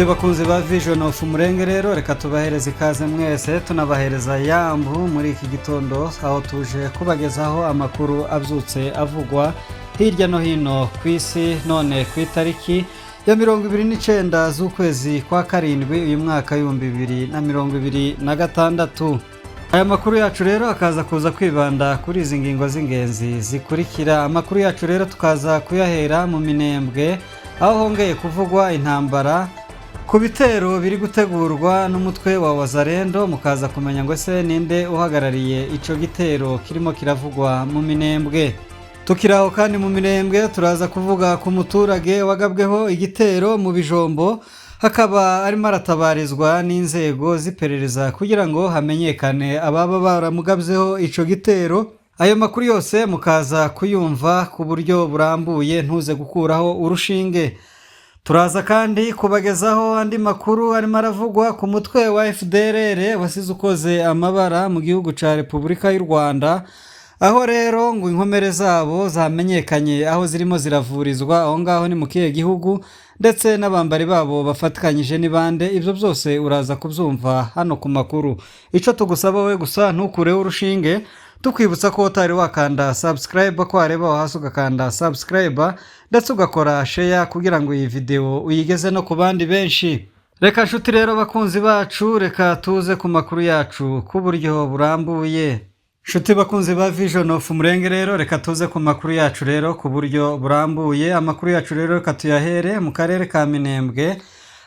Nshuti bakunzi ba Vision of Umurenge rero, reka tubahereze ikaze mwese, tunabahereza yambu muri iki gitondo, aho tuje kubagezaho amakuru abyutse avugwa hirya no hino ku isi, none ku itariki ya 29 z'ukwezi kwa karindwi, uyu mwaka w'2026. Aya makuru yacu rero akaza kuza kwibanda kuri izi ngingo z'ingenzi zikurikira. Amakuru yacu rero tukaza kuyahera mu Minembwe, aho hongeye kuvugwa intambara ku bitero biri gutegurwa n'umutwe wa Wazalendo. Mukaza kumenya ngo ese ninde uhagarariye ico gitero kirimo kiravugwa mu Minembwe? Tukiri aho kandi mu Minembwe, turaza kuvuga ku muturage wagabweho igitero mu Bijombo, hakaba arimo aratabarizwa n'inzego z'iperereza kugira ngo hamenyekane ababa baramugabyeho ico gitero. Ayo makuru yose mukaza kuyumva ku buryo burambuye, ntuze gukuraho urushinge. Turaza kandi kubagezaho andi makuru arimo aravugwa ku mutwe wa FDLR wasize ukoze amabara mu gihugu cya Repubulika y'u Rwanda, aho rero ngo inkomere zabo zamenyekanye aho zirimo ziravurizwa. Aho ngaho ni mu kihe gihugu, ndetse n'abambari babo bafatikanyije ni bande? Ibyo byose uraza kubyumva hano ku makuru. Icyo tugusaba we gusa, ntukureho urushinge. Tukwibutsa ko utari wakanda subscribe, ko wareba aho hasi ugakanda subscribe, ndetse ugakora share kugira ngo iyi video uyigeze no ku bandi benshi. Reka nshuti rero bakunzi bacu, reka tuze ku makuru yacu ku buryo burambuye. Nshuti bakunzi ba Vision of Umurenge rero, reka tuze ku makuru yacu rero ku buryo burambuye. Amakuru yacu rero reka tuyahere mu karere ka Minembwe,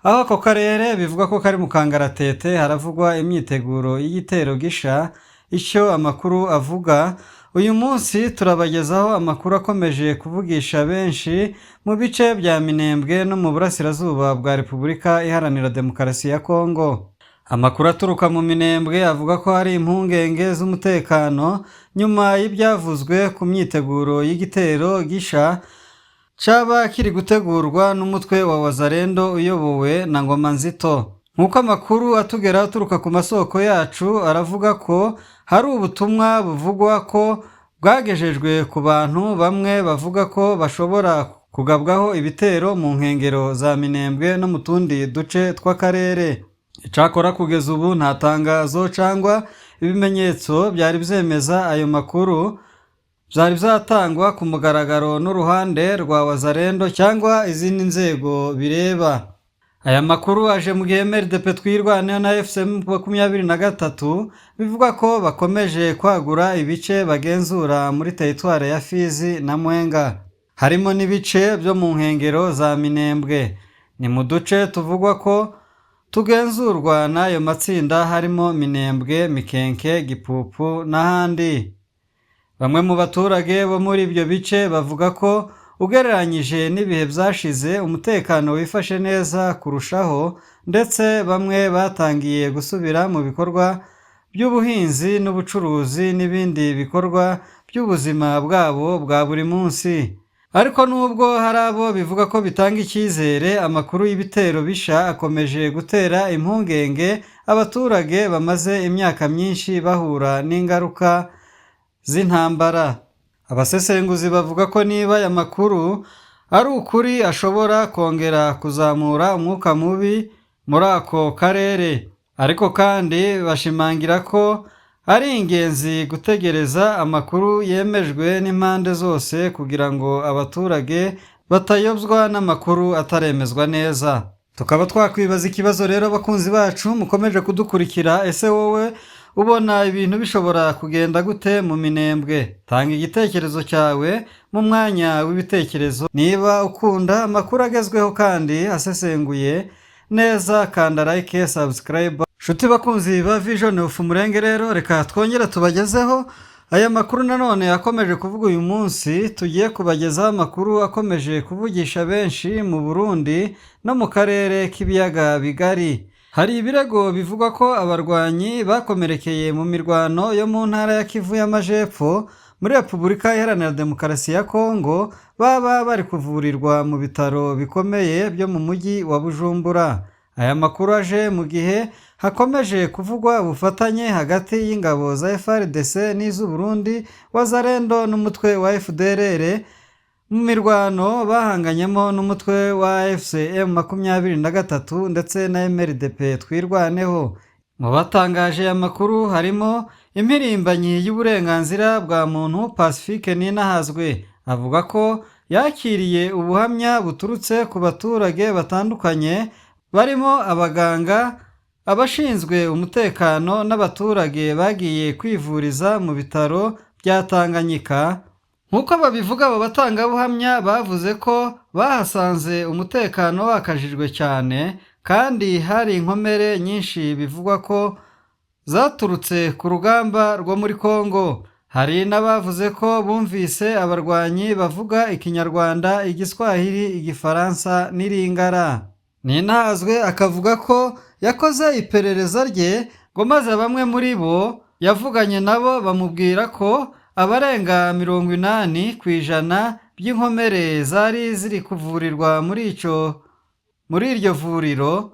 aho ako karere bivuga ko kari mu kangaratete. Haravugwa imyiteguro y'igitero gisha. Icyo amakuru avuga uyu munsi, turabagezaho amakuru akomeje kuvugisha benshi mu bice bya Minembwe no mu burasirazuba bwa Repubulika Iharanira Demokarasi ya Kongo. Amakuru aturuka mu Minembwe avuga ko hari impungenge z'umutekano nyuma y'ibyavuzwe ku myiteguro y'igitero gisha caba kiri gutegurwa n'umutwe wa Wazalendo uyobowe na Ngoma Nzito. Nk'uko amakuru atugera aturuka ku masoko yacu, aravuga ko hari ubutumwa buvugwa ko bwagejejwe ku bantu bamwe, bavuga ko bashobora kugabwaho ibitero mu nkengero za Minembwe no mu tundi duce tw'akarere. Icyakora kugeza ubu nta tangazo cyangwa ibimenyetso byari byemeza ayo makuru byari byatangwa ku mugaragaro n'uruhande rwa Wazalendo cyangwa izindi nzego bireba. Aya makuru aje mu gihe MRDP Twirwaneho na AFC M 23 bivuga ko bakomeje kwagura ibice bagenzura muri teritwari ya Fizi na Mwenga, harimo n'ibice byo mu nkengero za Minembwe. Ni mu duce tuvugwa ko tugenzurwa n'ayo matsinda, harimo Minembwe, Mikenke, Gipupu n'ahandi. Bamwe mu baturage bo muri ibyo bice bavuga ko ugereranyije n'ibihe byashize, umutekano wifashe neza kurushaho, ndetse bamwe batangiye gusubira mu bikorwa by'ubuhinzi n'ubucuruzi n'ibindi bikorwa by'ubuzima bwabo bwa buri munsi. Ariko nubwo hari abo bivuga ko bitanga icyizere, amakuru y'ibitero bisha akomeje gutera impungenge abaturage bamaze imyaka myinshi bahura n'ingaruka z'intambara. Abasesenguzi bavuga ko niba aya makuru ari ukuri, ashobora kongera kuzamura umwuka mubi muri ako karere. Ariko kandi bashimangira ko ari ingenzi gutegereza amakuru yemejwe n'impande zose kugira ngo abaturage batayobywa n'amakuru ataremezwa neza. Tukaba twakwibaza ikibazo rero, abakunzi bacu mukomeje kudukurikira: ese wowe ubona ibintu bishobora kugenda gute mu Minembwe? Tanga igitekerezo cyawe mu mwanya w'ibitekerezo. Niba ukunda amakuru agezweho kandi asesenguye neza, kanda like, subscribe. Nshuti bakunzi ba Vision of Umurenge rero, reka twongere tubagezeho aya makuru nanone akomeje kuvuga uyu munsi. Tugiye kubagezaho amakuru akomeje kuvugisha benshi mu Burundi no mu karere k'ibiyaga bigari. Hari ibirego bivugwa ko abarwanyi bakomerekeye mu mirwano yo mu ntara ya Kivu y'Amajepfo muri Repubulika Iharanira Demokarasi ya Kongo baba bari kuvurirwa mu bitaro bikomeye byo mu mujyi wa Bujumbura. Aya makuru aje mu gihe hakomeje kuvugwa ubufatanye hagati y'ingabo za FARDC n'iz'u Burundi, Wazalendo n'umutwe wa FDLR. mu mirwano bahanganyemo n'umutwe wa AFC M23 ndetse na MRDP Twirwaneho. Mu batangaje aya makuru harimo impirimbanyi y'uburenganzira bwa muntu Pacifique Ninahazwe, avuga ko yakiriye ubuhamya buturutse ku baturage batandukanye barimo abaganga, abashinzwe umutekano n'abaturage bagiye kwivuriza mu bitaro bya Tanganyika. Nk'uko babivuga, abo batangabuhamya bavuze ko bahasanze umutekano wakajijwe cyane kandi hari inkomere nyinshi bivugwa ko zaturutse ku rugamba rwo muri Kongo. Hari n'abavuze ko bumvise abarwanyi bavuga Ikinyarwanda, Igiswahili, Igifaransa n'Iringara. Ninahazwe akavuga ko yakoze iperereza rye ngo maze bamwe muri bo yavuganye nabo bamubwira ko abarenga 80% by'inkomere zari ziri kuvurirwa muri iryo vuriro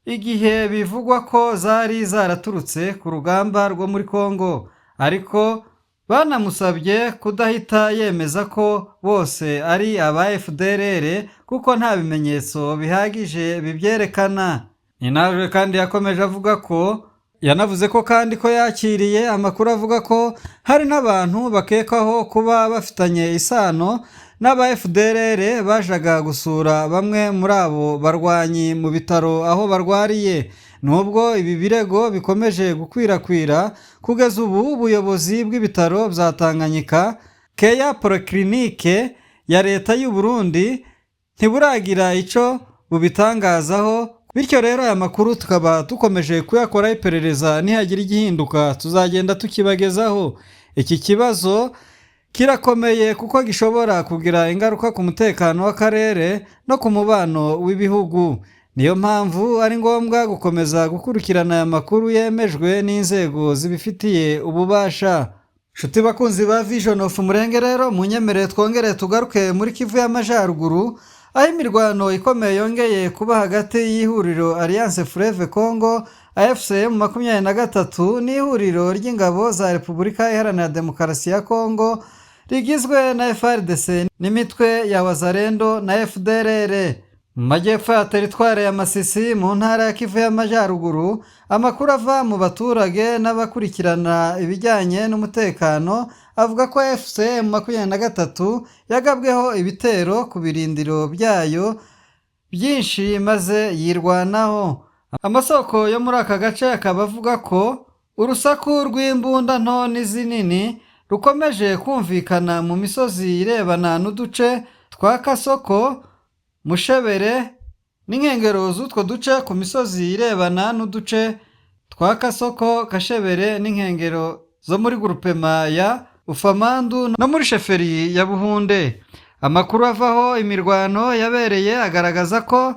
igihe bivugwa ko zari zaraturutse ku rugamba rwo muri Kongo, ariko banamusabye kudahita yemeza ko bose ari aba FDLR kuko nta bimenyetso bihagije bibyerekana. Ninahazwe kandi yakomeje avuga ko yanavuze ko kandi ko yakiriye amakuru avuga ko hari n'abantu bakekwaho kuba bafitanye isano n'aba FDLR bajaga gusura bamwe muri abo barwanyi mu bitaro aho barwariye. Nubwo ibi birego bikomeje gukwirakwira, kugeza ubu ubuyobozi bw'ibitaro bya Tanganyika Care Polyclinique ya leta y'u Burundi ntiburagira ico bubitangazaho. Bityo rero aya makuru tukaba dukomeje kuyakoraho iperereza, nihagira igihinduka tuzagenda tukibagezaho. Iki kibazo kirakomeye kuko gishobora kugira ingaruka ku mutekano w'akarere no ku mubano w'ibihugu. Niyo mpamvu ari ngombwa gukomeza gukurikirana aya makuru yemejwe n'inzego zibifitiye ububasha. Nshuti bakunzi ba Vision of Murenge, rero munyemerere twongere tugaruke muri Kivu y'Amajyaruguru, aho imirwano ikomeye yongeye kuba hagati y'ihuriro Alliance Fleuve Congo AFC M23 n'ihuriro ry'ingabo za Repubulika Iharanira Demokarasi ya Congo rigizwe na FARDC n'imitwe ya Wazalendo na FDLR. Mu majyepfo ya teritwari ya Masisi mu ntara ya Kivu y'Amajyaruguru, amakuru ava mu baturage n'abakurikirana ibijyanye n'umutekano avuga ko AFC M23 yagabweho ibitero ku birindiro byayo byinshi maze yirwanaho. Amasoko yo muri aka gace akaba avuga ko urusaku rw'imbunda nto n'izinini rukomeje kumvikana mu misozi irebana n'uduce twa Kasoko, Mushebere n'inkengero z'utwo duce, ku misozi irebana n'uduce twa Kasoko, Kashebere n'inkengero zo muri gurupema ya Ufamandu no muri sheferi ya Buhunde. Amakuru avaho imirwano yabereye agaragaza ko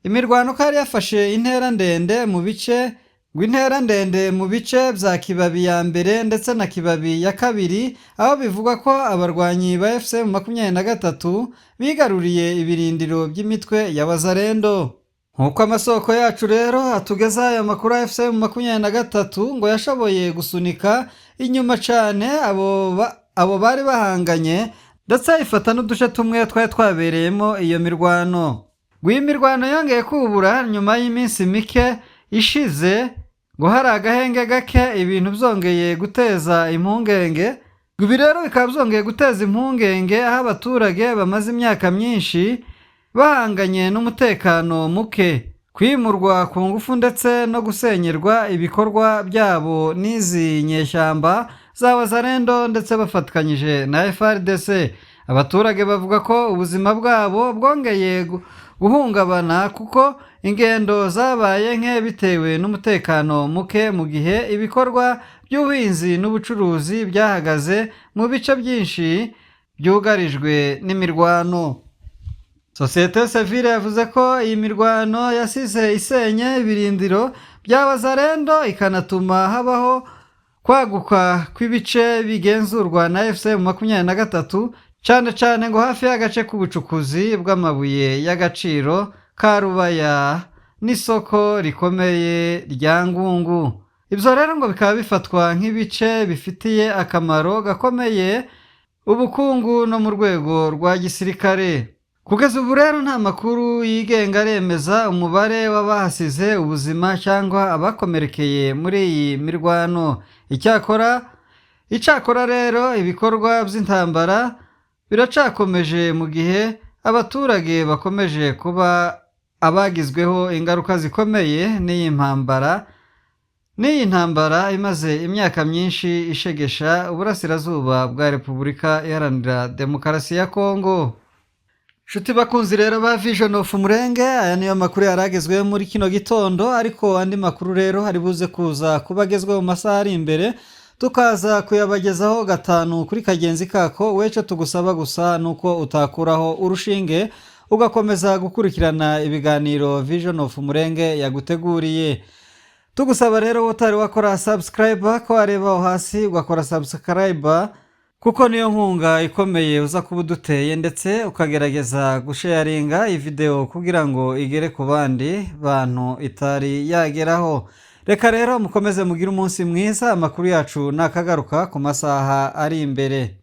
imirwano ko yari yafashe intera ndende mu bice ngo intera ndende mu bice bya Kibabi ya mbere ndetse na Kibabi ya kabiri, aho bivugwa ko abarwanyi ba AFC M23 bigaruriye ibirindiro by'imitwe ya Wazalendo. Nk'uko amasoko yacu rero atugeza aya makuru, AFC M23 ngo yashoboye gusunika inyuma cyane abo bari bahanganye, ndetse ifata n'uduce tumwe twari twabereyemo iyo mirwano. Ngo iyi mirwano yongeye kubura nyuma y'iminsi mike ishize ngo hari agahenge gake, ibintu byongeye guteza impungenge. Ngo ibi rero bikaba byongeye guteza impungenge aho abaturage bamaze imyaka myinshi bahanganye n'umutekano muke, kwimurwa ku ngufu ndetse no gusenyerwa ibikorwa byabo n'izi nyeshyamba za Wazalendo ndetse bafatikanyije na FARDC. Abaturage bavuga ko ubuzima bwabo bwongeye guhungabana kuko ingendo zabaye nke bitewe n'umutekano muke, mu gihe ibikorwa by'ubuhinzi n'ubucuruzi byahagaze mu bice byinshi byugarijwe n'imirwano. Sosiyete sivile yavuze ko iyi mirwano yasize isenye ibirindiro bya Wazalendo ikanatuma habaho kwaguka kw'ibice bigenzurwa na AFC M23, cyane cyane ngo hafi y'agace k'ubucukuzi bw'amabuye y'agaciro ka Rubaya n'isoko rikomeye rya Ngungu. Ibyo rero ngo bikaba bifatwa nk'ibice bifitiye akamaro gakomeye ubukungu no mu rwego rwa gisirikare. Kugeza ubu rero nta makuru yigenga aremeza umubare w'abahasize ubuzima cyangwa abakomerekeye muri iyi mirwano. Icyakora rero ibikorwa by'intambara biracakomeje mu gihe abaturage bakomeje kuba abagizweho ingaruka zikomeye n'iyi ntambara imaze imyaka myinshi ishegesha uburasirazuba bwa Repubulika Iharanira Demokarasi ya Kongo. Nshuti bakunzi rero ba Vision of Murenge, aya niyo makuru yari agezweho muri kino gitondo, ariko andi makuru rero ari buze kuza kuba agezweho mu masaha ari imbere, tukaza kuyabagezaho gatanu kuri kagenzi kako. Weco tugusaba gusa nuko utakuraho urushinge, ugakomeza gukurikirana ibiganiro Vision of Murenge yaguteguriye. Tugusaba rero utari wakora subscribe ko wareba aho hasi ugakora subscribe, kuko niyo nkunga ikomeye uza kuba uduteye, ndetse ukagerageza gusharinga iyi video kugira ngo igere ku bandi bantu itari yageraho. Reka rero mukomeze mugire umunsi mwiza. Amakuru yacu nakagaruka ku masaha ari imbere.